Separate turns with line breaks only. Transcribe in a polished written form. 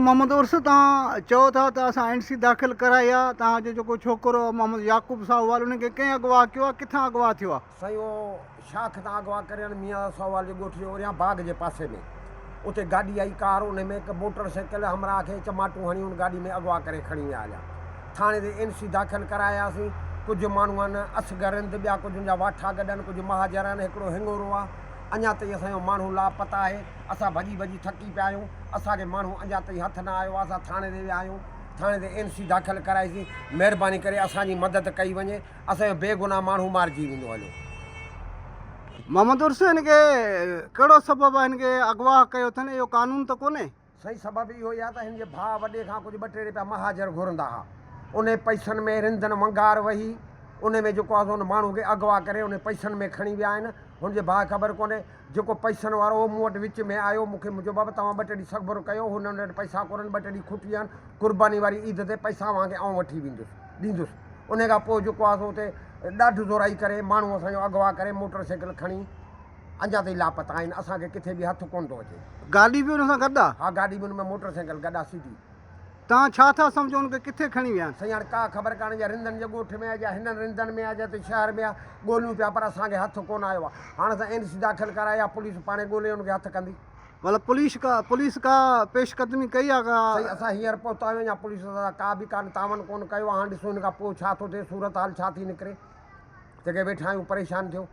محمد عرس توهان چئو ٿا ته اسان اين سي داخل ڪرائي آ توهان جو جيڪو ڇوڪرو محمد يعقوب ساهووال ان کي ڪنهن اغوا ڪيو آ ڪٿان اغوا ٿيو آ؟
سائين اهو شاخ تان اغوا ڪريل ميان ساهووال جي ڳوٺ جي اوريان باغ جي پاسي ۾ اتي گاڏي آئي ڪار ان ۾ هڪ موٽر سائيڪل همراهه کي چماٽون هڻي ان گاڏي ۾ اغوا ڪري کڻي ويا هليا ٿاڻي تي اين سي داخل ڪراياسين ڪجهه ماڻهو آهن اصغر رند ٻيا ڪجهه ان جا واٺا گڏ آهن ڪجهه مهاجر آهن هڪڙو هڱورو آ اڃا تائين اسان جو ماڻهو لاپتا آهي اسان ڀڄي ڀڄي ٿڪي پيا آهيون، اسان کي ماڻهو اڃا تائين هٿ نه آيو آهي، اسان ٿاڻي تي ويا آهيون، ٿاڻي تي اين سي داخل ڪرائيسين، مهرباني ڪري اسان جي مدد ڪئي وڃي، اسان جو بيگناهه ماڻهو مارجي ويندو هليو.
محمد عرس هن کي ڪهڙو سبب آهي هن کي اغوا ڪيو اٿن اهو قانون ته ڪونهي.
سائين سبب اهو ئي آهي ته هن جي ڀاء وڏي کان ڪجهه ٻه ٽي رپيا مهاجر گهرندا ها، انهي پئسن ۾ رندن ونگار وهي انهي ۾ جيڪو آهي سو ان ماڻهو کي اغوا ڪري انهي پئسن ۾ کڻي ويا آهن، هن جي ڀاء کي خبر ڪونهي، جيڪو پئسن وارو هو مون وٽ وچ ۾ آيو، مون کي چيو بابا توهان ٻه ٽي ڏينهن صبر ڪيو، هنن وٽ پئسا ڪونهن، ٻه ٽي ڏينهن کٽي ويا آهن، قرباني واري عيد تي پئسا اوهان کي آئون وٺي ويندس، ڏيندس. انهي کان پوء جيڪو آهي سو اتي ڏاڍ زورائي ڪري ماڻهو اسان جو اغوا ڪري موٽر سائيڪل کڻي اڃا تائين لاپتا آهن، اسان کي ڪٿي به هٿ ڪونه ٿو اچي.
گاڏي به ان سان گڏ آ؟
ها گاڏي به ان ۾ موٽر سائيڪل گڏ آ سيٽي.
توهان ڇا ٿا سمجهو ان کي ڪٿي کڻي ويا آهن؟
سائين هاڻ ڪا خبر ڪانهي جا رندن جي ڳوٺ ۾ آ جا هنن رندن ۾ آ جا اتي شهر ۾ آ ڳوليون پيا پر اسان کي هٿ ڪونه آيو آ هاڻ اسان اين سي داخل ڪرائي آ پوليس پاڻهي ڳولي ان کي هٿ ڪندي.
مطلب پوليس ڪا پوليس ڪا پيش قدمي ڪئي آ ڪا؟
سائين اسان هينئر پهتا آهيون اڃا پوليس اسان سان ڪا به ڪانه تعاون ڪونه ڪيو آ هاڻ ڏسون ان کان پوء ڇا ٿو ٿئي صورتحال ڇا ٿي نڪري جيڪي ويٺا آهيون پريشان ٿيو.